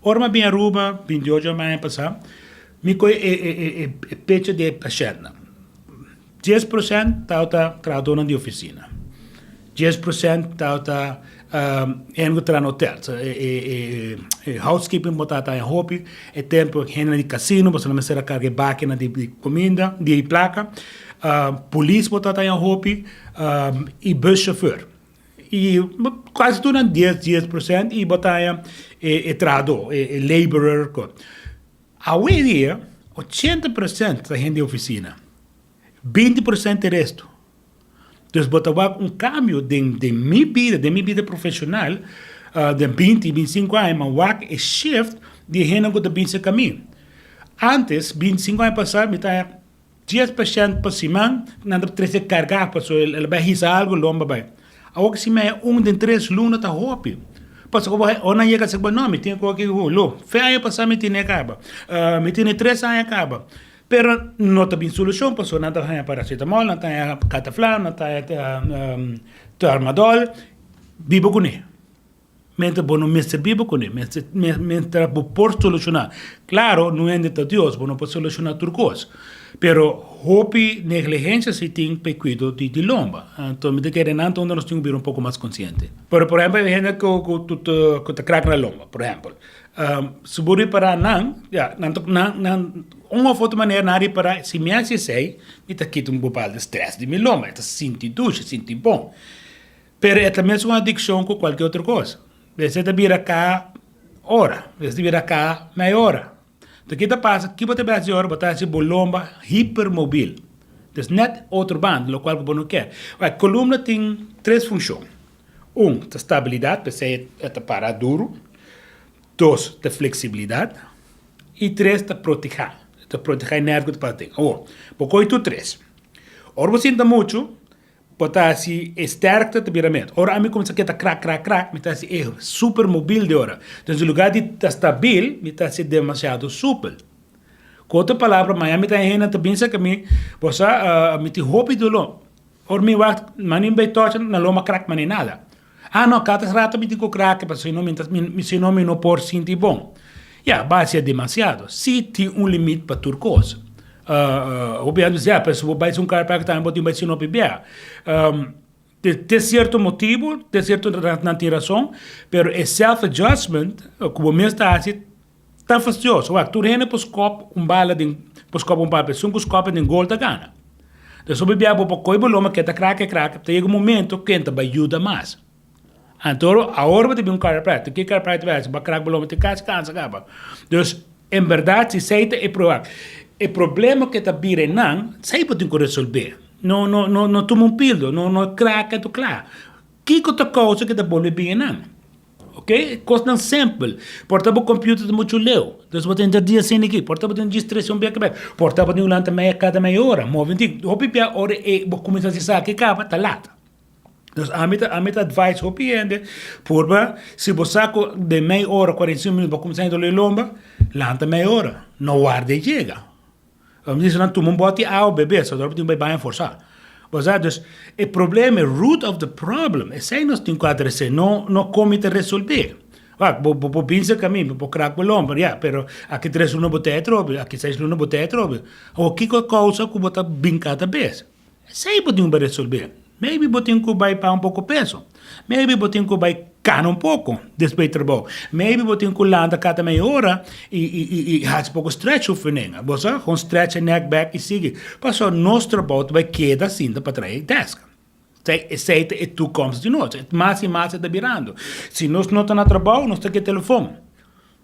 Ora mi a bin Aruba 28 aña pasá, mi kohe e e e e pecho di e pashèntnan. 10% tabata trahadónan di ofisina. 10% tabata hende ku traha na hotel. So e e e e housekeeping bo tabata haña hopi. E tempu hendenan di kasino pasobra nan mester a karga e bakinan di di kuminda, di plaka. Polis bo tabata haña hopi i buschauffeur. I kasi tur nan dies 10% i bo ta haña e e trahadó, e e laborer. Awe dia 80% ta hende di ofisina, 20% e resto. Dus bo ta wak un kambio den den mi bida, den mi bida profeshonal, den 20, 25 aña, mi a wak e shift di e hendenan ku ta bin serka mi. Antes, 25 aña pasá, mi ta haña 10% pa siman, nan ta trese kargá pasobra el a bai hisa algu, lomba bai. Awor ku si mi haña un den tres luna ta hopi. Pasobra ku bo ora nan yega bo no, mi tin ku aki ku lo. Fe aña pasá mi tene kaba. Mi tene tres aña kaba. Pero no ta bin solushon pasobra nan ta haña paracetamol, nan ta haña cataflam, nan ta haña tramadol. Biba kuné. Mientras bo no mester biba kuné, mientras bo por solushoná. Klaro, no hende ta Dios, bo no por solushoná tur kos. Pero hopi negligensia si tin pa e kuido di di lomba. Anto mi ta kere nan ta unda nos tin ku bira un poko mas konsiente. Pero por ehèmpel e hende ku ku ta krak na lomba, por ehèmpel. Si bo ripará nan, ya, nan ta nan nan un òf otro manera nan a ripará, si mi hasi esei, mi ta kita un bepaalde strès di mi lomba, e ta sinti dushi, sinti bon. Pero e ta mesun adikshon ku kualke otro kos. Esei ta bira ka ora, esei ta bira ka mei ora. Enton ki ta pasa? Ki bo ta bira hasi ora? Bo ta hasi bo lomba hipermobil. Dus nèt otro banda, lokual ku bo no kier. Wak, kolumna tin tres funshon. Un, ta stabilidat, p'esei e ta para duru. Dos, ta fleksibilidat. I tres, ta protehá. Ta protehá e nèrvio ku ta pasa den. Awor, bo kohe tur tres. Ora bo sinta muchu, Bo ta hasi e sterkte ta bira met. Ora ami kuminsá keda krak krak krak, mi ta hasi e super mobil di ora. Entonces en lugar di ta stabil, mi ta hasi demasiado supel. Ku otro palabra, mañana mi ta hende ta bin serka mi, bo sa, mi tin hopi doló. Ora mi wak, mane mi bai tocha, na loma krak mane nada. Ah no, kada rato mi tin ku krak, pasobra si no mi ta, si no mi no por sinti bon. Ya, bo a hasi demasiado. Si tin un limit pa tur kos. Hopi hende bisa, ya, pero si bo bai un chiropractor tambe bo tin bai si no pibia. Te cierto motibu, te cierto nan tin rason, pero e self adjustment ku bo mes ta hasi ta fastioso. Wak, tur hende por skop un bala den, por skop un bala, pero esun ku skop den gol ta gana. Entonces hopi bia bo por kohe bo loma keda krake krake, ta yega un momento ken ta bai yuda mas. Anto awor bo ta bin un chiropractor, ki chiropractor bai hasi? Bo a krak bo loma te kasi kansa kaba. Dus en berdad si esei ta e proba, e problema ke ta bira einan, esei bo tin ku resolbe. No no no no tuma un pildo, no no krake anto kla. Kiko ta kousa ke ta bolbe bin einan? Ok, kosnan simpel. Por ta bo computer ta muchu leu, dus bo ta henter dia asina aki. Por ta bo tin djis trese un bek bek. Por ta bo tin ku lanta meia kada meia ora, move un tin. Hopi bia ora e bo kuminsa hasi esaki kaba ta lat. Dus ami ta ami ta advise hopi hende purba si bo sa ku den mei ora 45 minuut bo kuminsá henter lo e lomba, lanta mei ora, no warda e yega. Mi dice nan tuma un bòt di awa bebe, so bo tin bai baña forsá. Bo sa, dus e problema, e root of the problem, esei nos tin ku adres'é, no no kon mi ta resolb'é. Wak, bo bo por bin serka mi, bo por krak bo lomba, ya, pero aki tres luna bo ta atrobe, aki seis luna bo ta atrobe. Awor kiko a kousa ku bo ta bin kada bes? Esei bo tin ku bai resolbé. Maybe bo tin ku bai paga un poko peso. Maybe bo tin ku bai kana un poko despues di trabou. Maybe bo tin ku lanta kada meia ora i i i i hasi poko stretch oefeningen. Bo sa? Gewoon stretch e nek bek i sigui. Pasobra nos trabou ta bai keda sinta pa traha e desk. Esei ta e toekomst di nos. Mas i mas e ta birando. Si nos no ta na trabou, nos ta ke telefon.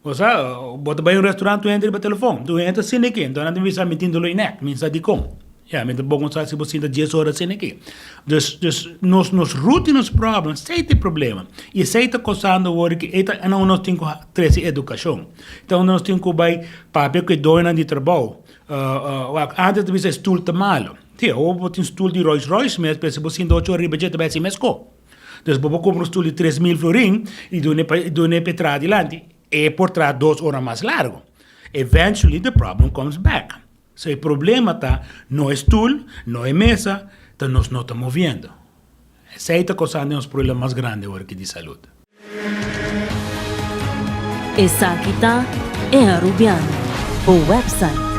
Bo sa, bo ta bai un restaurant tur hende riba telefon, tur hende ta sinti aki, enton nan ta bisa mi tin dolor di nek, mi sa dikon. Ya, mi ta bon sa si bo sinta dies ora asina aki. Dus, dus nos, nos root di nos problem, esei ta e problema. I esei ta kosando awor ki e ta unda nos tin ku trese edukashon. Ta unda nos tin ku bai papia ku e doñonan di trabou. Wak, antes ta bisa e stul ta malo. Si, awor bo tin stul di Rolls Royce mes, pero si bo sinta ocho ora riba dje ta bai hasi mesko. Dus bo por kumpra un stul di 3000 florin i dun'e pa dun'e pa e traha dilanti, e por traha dos ora mas largu. Eventually the problem comes back. So e problema ta no e stul, no e mesa, ta nos no ta moviendo. Esei ta kosando nos problema mas grandi awor aki di salud. Esaki ta E Arubiano, bo website.